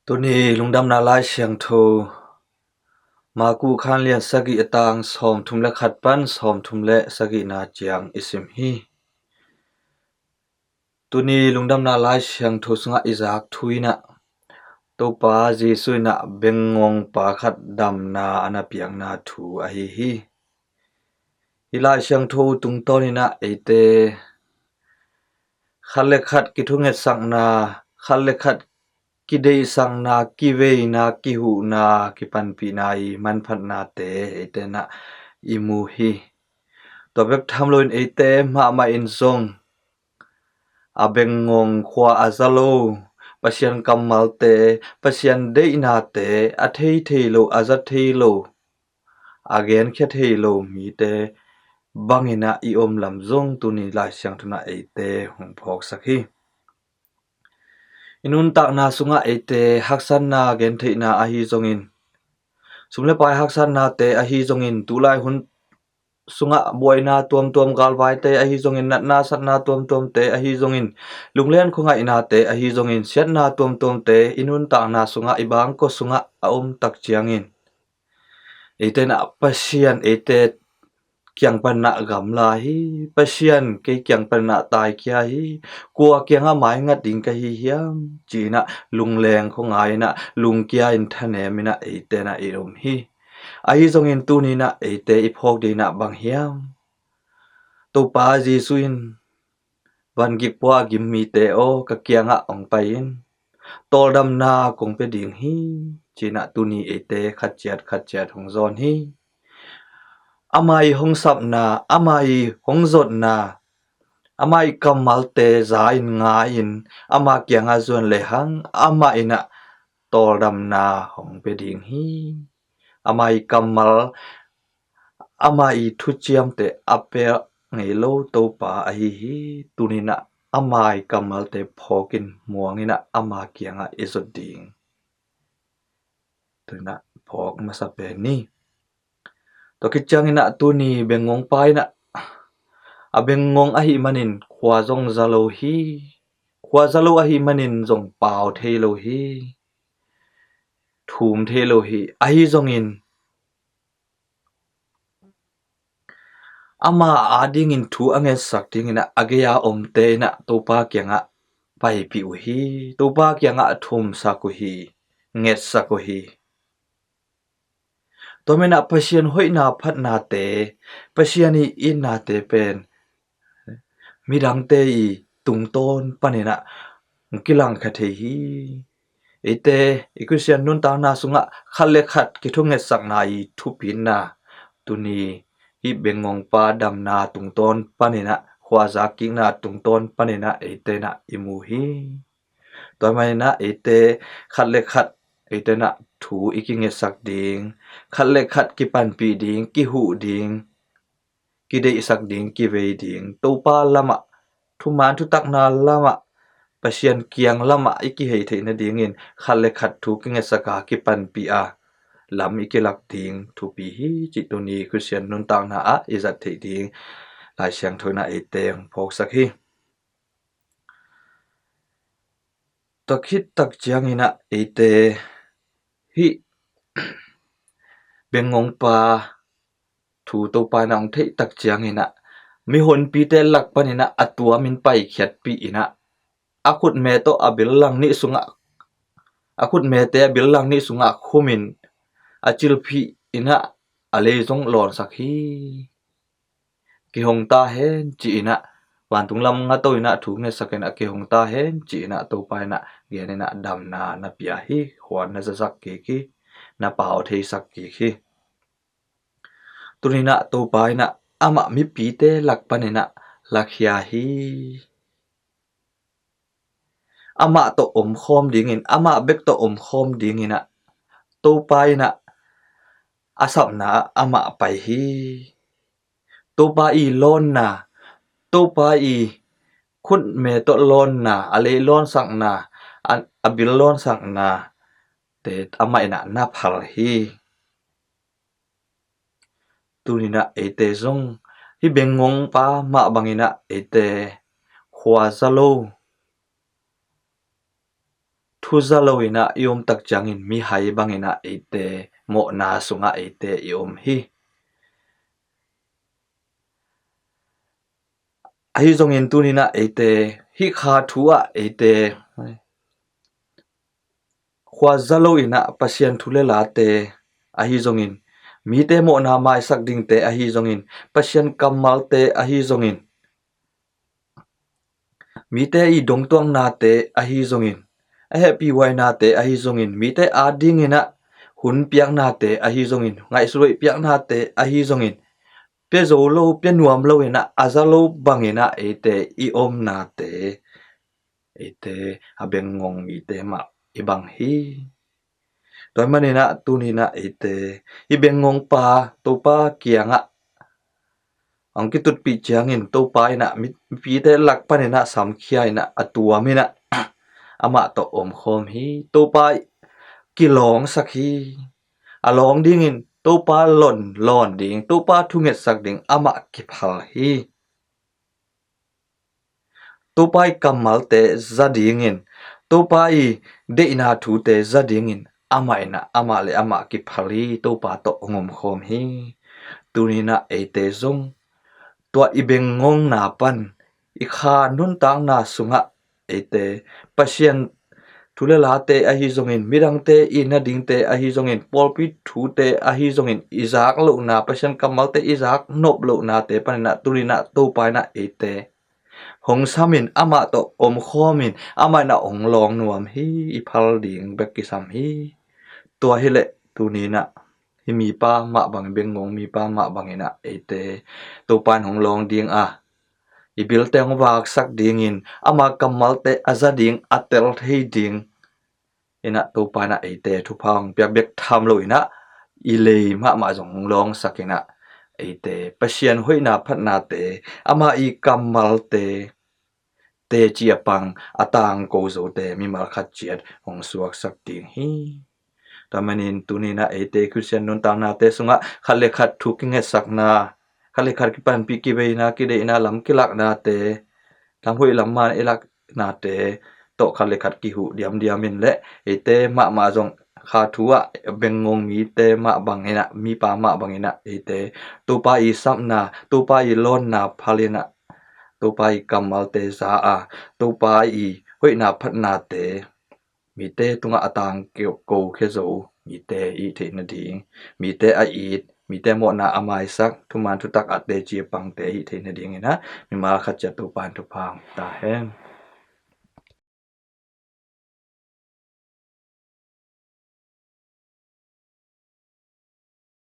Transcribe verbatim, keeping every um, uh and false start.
Tuni lungdamna Lai Siangtho Maku khanlian sagih a tang sawmthum le khat pan sawmthum le sagihna ciang i sim hi. Tuni lungdamna Lai Siangtho sungah i zak thu inah Topa Jesu inah bengngongpa khat damna a na piakna thu ahi hi. Hi Lai Siangtho tungtawn inah eite khat le khat kithungetsakna, khat le khat kideihsakna, kiveina, kihuhna, kipanpihna i manphatnate eite inah i mu hi. Tua bek tham loin eite mahmah in zong a bengngong, khua a za lo, Pasian kammalte, Pasian deihnate a thei thei lo, a za thei lo, a genkhia thei lo mite bang inah i om lam zong tuni Lai Siangtho inah eite hong phawksak hi. I nuntakna sungah eite haksatna gentheihna ahi zongin, sum le pai haksatnate ahi zongin, tulai hun sungah buaina tuamtuam, galvaite ahi zongin, natna satna tuamtuamte ahi zongin, lunglen khuangaihnate ahi zongin, siatna tuamtuamte i nuntakna sungah, i bangkua sungah a om tak ciangin eite inah Pasian eite kiang pan inah gamla hi, Pasian kei kiang pan inah taikhia hi, kua kiangah maingat ding ka hi hiam, ci inah lungleng khuangai inah lungkia in thanem inah eite inah i om hi. Ahi zongin tuni inah eite i phawk ding inah bang hiam? Topa Jesu in, vangik pua a gim mite aw, ka kiangah hong pai in, tawldamna kong pia ding hi, ci inah tuni eite khat ciat khat ciat hong zawn hi. Ama i hong sapna, ama i hong zotna, ama i kammalte za in, ngai in, ama kiangah zuan lehang amah inah tawldamna hong pia ding hi. Ama i kammal, ama i thuciamte a pia ngei lo Topa ahi hi. Tuni inah ama i kammalte phawk in, muang inah ama kiangah i zot ding. Tuni inah phawk masa pen ni. Tua khit ciang inah tuni bengngongpa inah a bengngong ahih manin khua zong za lo hi. Khua za lo ahih manin zong pau thei lo hi. Thum thei lo hi. Ahi zongin ama adingin thu a ngetsak ding inah a gei-a omte inah Topa kiangah paipih uh hi. Topa kiangah thumsak uh hi. Ngetsak uh hi. Tua manin ah Pasian hoihna phatnate, Pasian i itnate pen midangte i tungtawn panin ah kilangkha thei hi. Eite i Khristian nuntakna sungah khat le khat kithungetsakna i thupitna, tuni hih bengngongpa damna tungtawn panin ah, khuazak kikna tungtawn panin ah eite in ah i mu hi. Tua manin ah eite khat le khat eite in ah thu i kingetsak ding, khat le khat kipanpih ding, kihuh ding, kideihsak ding, kivei ding, Topa lamah, thuman thutakna lamah, Pasian kiang lamah i kihei theih nadingin khat le khat thu kingetsak a, kipanpih a, lam i kilak ding thupi hi cih tuni Khristian nuntakna ah i zat theih ding Lai Siangtho in ah eite hong phawksak hi. Tua khit tak ciangin ah eite hih bengngongpa thu Topa in ah hong theih tak ciangin ah mihonpite lak panin ah a tuamin paikhiatpih in ah a khutme tawh a billang nih sungah, a khutmete a billang nih sungah khumin a cilphih in ah a lei zong lawnsak hi. Kihong ta hen ci-in ah, vantung lam ngato in ah thu ngetsak in ah kihong ta hen ci-in ah Topa in ah gen in ah damna na pia hi. Khuan na zazak kik hi, na pau theisak kik hi. Tuni in ah Topa in ah amah mipite lak panin ah lakhia hi. Amah tawh omkhawm dingin, amah bek tawh omkhawm dingin ah Topa in ah a sapna ah amah pai hi. Topa i lawnna, Topa i khutme tawh lawnna, a lei lawnsakna, a, a bil lawnsakna te amah in ah na phal hi. Tuni in ah eite zong hih bengngongpa mah bangin ah eite khua za lo, thuza lo inah i om tak ciangin mihai bang inah eite mawhna sungah eite i om hi. Ahi zongin tuni inah eite hih kha thu ah eite khuaza lo inah Pasian thu le late ahi zongin, mite mawhna maisak dingte ahi zongin, Pasian kammalte ahi zongin, mite i dongtuaknate ahi zongin, a hehpihhuainate ahi zongin, mite ading inah hun piaknate ahi zongin, ngaihsuthuai piaknate ahi zongin, pia zo lo, pia nuam lo inah a za lo bang inah eite i omnate, eite a bengngong mite mah i bang hi. Tua ahih man inah tuni inah eite i bengngong pa Topa kiangah hong kitutpih ciangin Topa inah mi, mipite lak pan inah samkhia inah a tuam inah amah tawh omkhawm hi. Topa kilawngsak hi. A lawng dingin Topa lon lawn ding, Topa thungetsak ding amah kiphal hi. Topa i kammalte za dingin, Topa i deihna thute za dingin amah inah amah le amah kiphal hi. Topa tawh hong omkhawm hi. Tuni inah eite zong tua i bengngongna pan i kha nuntakna sungah eite Pasian thu le late ahi zongin, midangte i na dingte ahi zongin, pawlpi thute ahi zongin i zak lohna, Pasian kammalte i zak nop lohnate pan inah tuni inah Topa inah eite hong samin, amah tawh omkhawmin, amah inah hong lawng nuam hi. I phal ding bek kisam hi. Tua hileh tuni inah hih mipa mah bang, bengngong mipa mah bang inah eite Topa in hong lawng ding a, i bilte hong vaksak dingin, ama kammalte a za ding, a tel thei ding inah Topa inah eite thupha hong piak bek tham lo inah i lei mahmah zong hong lawngsak inah eite Pasian hoihna phatnate, ama i kammalte teci a pang, a tangko zote mimal khat ciat hong suaksak ding hi. Tua manin tuni inah eite Khristian nuntaknate sungah khat le khat thu kingetsakna, khat le khat kipanpih kibeina, kideihna, lam kilaknate, lam hoih lam man i laknate tawh khat le khat kihuh diamdiam in le eite mahmah zong kha thu ah bengngong mite mah bang inah, mipa mah bang inah eite Topa i sapna, Topa i lawnna phal inah, Topa i kammalte za a, Topa i hoihna phatnate mite tungah a tangko khia zo mite i hih theih nading, mite a it, mite mawhna a maisak, thuman thutak a teci a pangte i hih theih nading inah mimal khat ciat Topa in thupha hong pia ta hen.